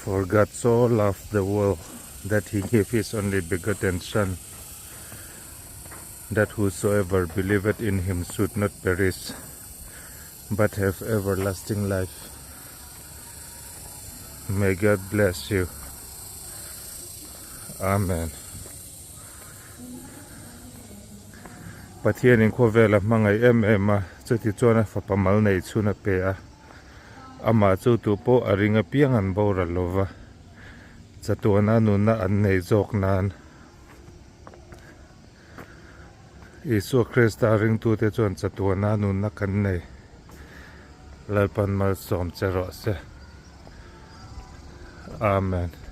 For God so loved the world that he gave his only begotten son that whosoever believeth in him should not perish but have everlasting life. May God bless you. Amen. Pathianin khawvel a hmangaih em em a, chuti chuan a fapa mal nei chhun a pe a. Amah chu tu pawh a ring apiang an boral lo va, chatuana nunna an nei zawk nan. Isua Krista ringtute chuan chatuana nunna kan nei. Lalpan malsawm che rawh se. Amen.